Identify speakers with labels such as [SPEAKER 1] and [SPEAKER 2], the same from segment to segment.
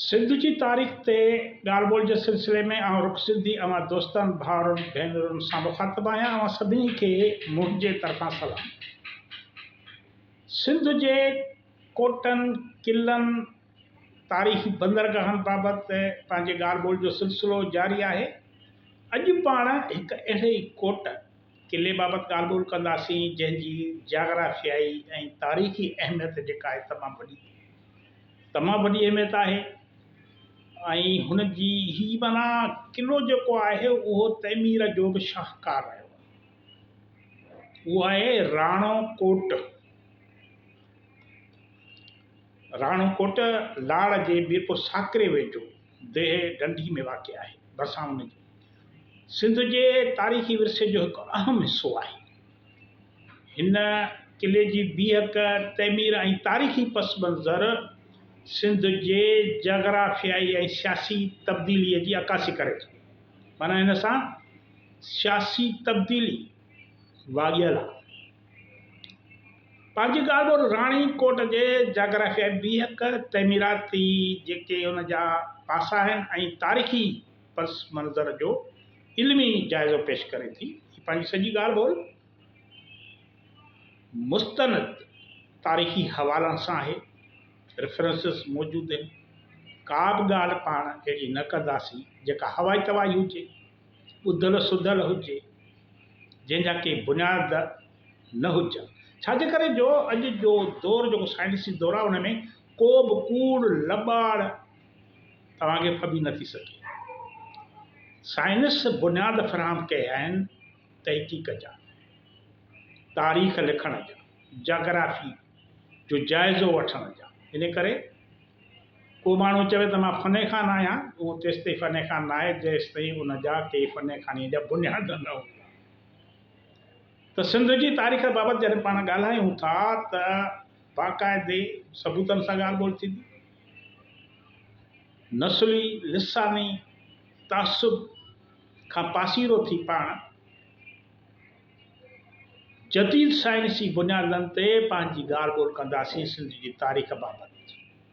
[SPEAKER 1] سنڌ جي تاريخ تي ڳالهه ٻولهه جي سلسلي ۾ آئون رخ سنڌي اوهان دوستن، ڀائرن، ڀينرن سان مخاطب آهيان. اوهان سڀني کي منهنجي طرفان سلام. سنڌ جي ڪوٽن، قلعن، تاريخي بندرگاهن بابت پنهنجي ڳالهه ٻولهه جو سلسلو جاري آهي. اڄ پاڻ هڪ اهڙي ئي ڪوٽ، قلعي بابت ڳالهه ٻولهه ڪنداسين، جنهن جي جاگرافيائي ۽ تاريخي اهميت جيڪا آهي تمام وڏي تمام وڏي اهميت آهي ۽ هن جي هي معنيٰ قلعو جيڪو آهي اهو تعمير جو به شاهڪار رهيو آهي. اهو آهي راڻو ڪوٽ. راڻو ڪوٽ لاڙ جي ميرپور ساڪري ويجهو ديهه ڍنڍي ۾ واقع آهي. ڀرسان ان جي سنڌ جي تاريخي ورثي جو هڪ اهم حصو آهي. هن قلعي جي بيهڪ، تعمير ۽ تاريخي پس منظر سنڌ جي جاگرافيائي ۽ سياسي تبديليء جي عڪاسي ڪري ٿو. معنيٰ هن سان سياسي تبديلي واڳيل آهي. پنهنجي ڳالهه ٻولهه راڻي ڪوٽ جي جاگرافيائي بيهڪ، تعميراتي جيڪي ان جا پاسا آهن ۽ تاريخي پس منظر جو علمي جائزو پيش ڪري ٿي. هي پنهنجي سڄي ڳالهه ٻولهه مستند تاريخي حوالن سان آهي، References موجود آهن. ڪا به ڳالهه پاڻ اهڙي نه ڪنداسين جيڪا هوائي توائي هجي، ٻڌل سڌل هجي، جنهن جا ڪي بنياد نه هجن. ڇا جي ڪري جو اڄ جو دور جيڪو سائنسي دور آهي ان ۾ ڪو به ڪوڙ لٻاڙ توهان کي ڦٻي نه ٿي سگهي. سائنس بنياد فراهم ڪيا آهن تحقيق جا، تاريخ لکڻ جا، جاگرافي جو جائزو وٺڻ جا. ان ڪري ڪو ماڻهو چوي ته مان فن خان آهيان، اهو تيستائين فن خان ناهي جيستائين ان جا ڪي فن خانيء جا بنياد نه هوندا. ته سنڌ جي تاريخ بابت جڏهن پاڻ ڳالهايون ٿا ته باقاعدي ثبوتن سان ڳالهه ٻولهه ٿيندي. نسلي، لساني تعصب کان پاسيرو ٿي پاڻ جديد سائنسي بنيادن تي پنهنجي ڳالهه ٻولهه ڪنداسين سنڌ جي تاريخ بابت،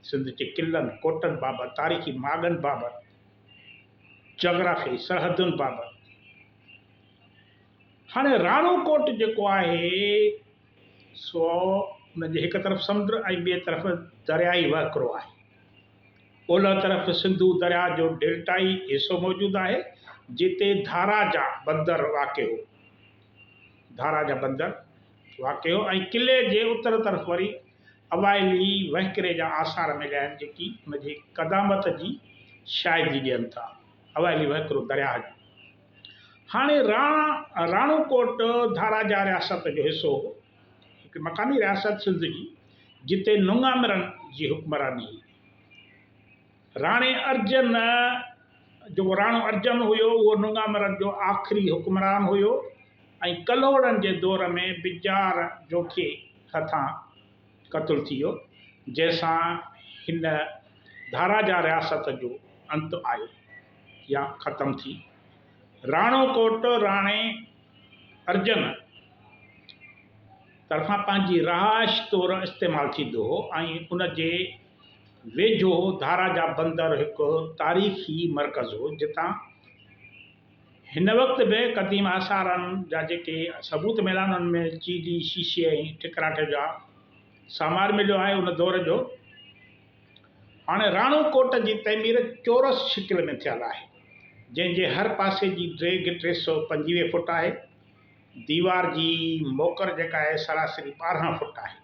[SPEAKER 1] سنڌ جي قلعن، ڪوٽن بابت، تاريخي ماڳن بابت، جاگرافيائي سرحدن بابت. هاڻي راڻو ڪوٽ جيڪو آهي سو ان جي هڪ طرف سمنڊ ۽ ٻئي طرف دريائي وهڪرو آهي. اولهه طرف سنڌو درياء جو ڊيلٽائي حصو موجود آهي، جتي ڌاراجا بندر واقع هو. ڌاراجا بندر واقع هو ۽ قلعي جي اتر طرف وري اوائلي وهڪري جا آثار مليا آهن، جيڪي ان جي قدامت جي شاهدي ڏين ٿا. اوائلي وهڪرو درياهه جو. هاڻي راڻو ڪوٽ ڌاراجا رياست جو حصو هو، هڪ مقامي رياست سنڌ جي، جتي نونگامرن جي حڪمراني هئي. راڻي ارجن، جيڪو راڻو ارجن هيو، اهو نونگامرن جو آخري حڪمران هيو ۽ ڪلهوڙن جي دور ۾ بجار جوکيي هٿان قتل ٿي ويو، جنهن سان هن ڌاراجا رياست جو انت آيو. يا ختم ٿي. راڻو ڪوٽ راڻي ارجن طرفان پنهنجي رهائش طور استعمال ٿيندو هو ۽ ان جي ويجهو ڌاراجا بندر هڪ تاريخي مرڪز هو جتان هن وقت به قديم آثارن جا جيڪي ثبوت مليا آهن انهن ۾ چيلي، شيشي ۽ ٺڪراٺي جا سامان مليو آهي ان دور جو. هاڻي راڻو ڪوٽ جي تعمير چورس شڪل ۾ ٿيل آهي، جنهن جي هر پاسي جي ڊيگهه 325 فوٽ آهي. ديوار جي موڪر جيڪا آهي سراسري 12 فوٽ آهي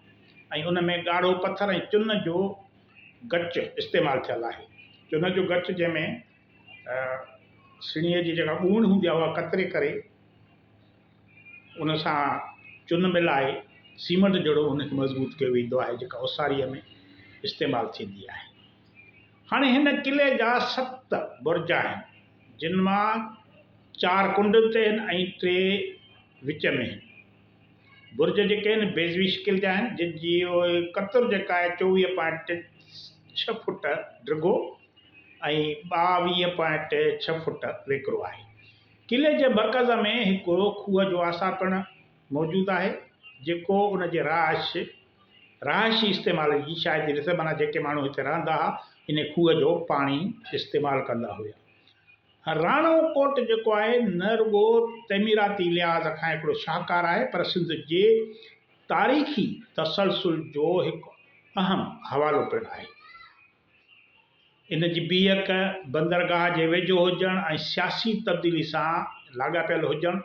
[SPEAKER 1] ۽ ان ۾ ڳاڙهو پٿر ۽ چن جو گچ استعمال ٿيل آهي. چن جو گچ جنهن ۾ سڻيء جي جيڪا ڳوڻ هوندي آهي اها ڪتري ڪري ان سان چن ملائي سيمنٽ جهڙو ان کي مضبوط ڪيو ويندو آهي جيڪا اوساريء ۾ استعمال ٿيندي آهي. هاڻي هن قلعي جا ست برج آهن جن مان چار ڪنڊن تي آهن ۽ ٽي وچ ۾ آهن. برج جيڪي آهن بيضوي شڪل جا آهن جن جي قطر جيڪا آهي چوويهه پوائنٽ ڇهه فوٽ ڊگهو ۽ ٻاويهه پوائنٽ ڇهه فوٽ ويڪرو آهي. قلعي جي مرڪز ۾ هڪ کوهه جو آثار پڻ موجود آهي، جيڪو ان جي رهائش رهائشي استعمال جي شاهدي ڏسي معنيٰ جيڪي ماڻهو هتي رهندا ها ان کوهه جو پاڻي استعمال ڪندا هيا. راڻو ڪوٽ جيڪو آهي نه رڳو تعميراتي لحاظ کان هڪڙو شاهڪار آهي پر سنڌ جي تاريخي تسلسل جو هڪ اهم حوالو پڻ آهي. ان جي بيهڪ، بندرگاهه جي ويجهو هجڻ ۽ سياسي تبديلي سان لاڳاپيل هجڻ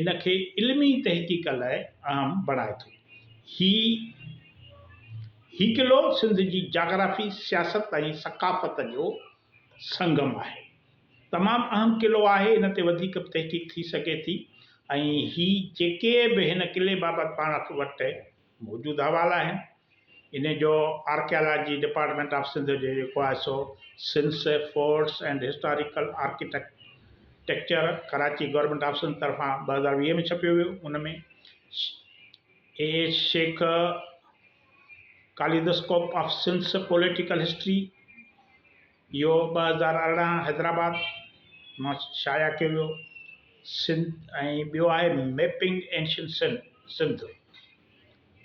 [SPEAKER 1] ان کي علمي تحقيق لاء اهم بڻائي ٿو. هي هي قلعو سنڌ جي جاگرافي، سياست ۽ ثقافت جو سنگم آهي. تمام اهم قلعو آهي، ان تي وڌيڪ به تحقيق ٿي سگهي ٿي ۽ هي جيڪي به هن قلعي بابت پاڻ وٽ موجود حوالا آهن، ان جو آرڪيالاجي ڊپارٽمينٽ آف سنڌ جو جيڪو آهي سو Sindh's forts and historical architecture Karachi government of Sindh طرفان 2020 ۾ ڇپيو ويو ان ۾ A H Shaikh kaleidoscope of Sindh's political history اهو 2018 حيدرآباد مان شايع ڪيو ويو سنڌ ۽ ٻيو آهي mapping ancient Sindh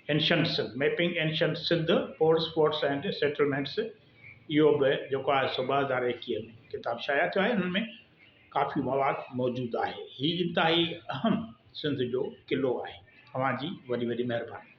[SPEAKER 1] ancient Sindh, mapping ancient Sindh ports, forts and settlements, اهو به جيڪو آهي سو 2021 ۾ ڪتاب شايع ٿيو آهي، انهن ۾ ڪافي مواد موجود آهي. هي انتهائي اهم سنڌ جو قلعو آهي. اوهان جي وڏي وڏي مهرباني.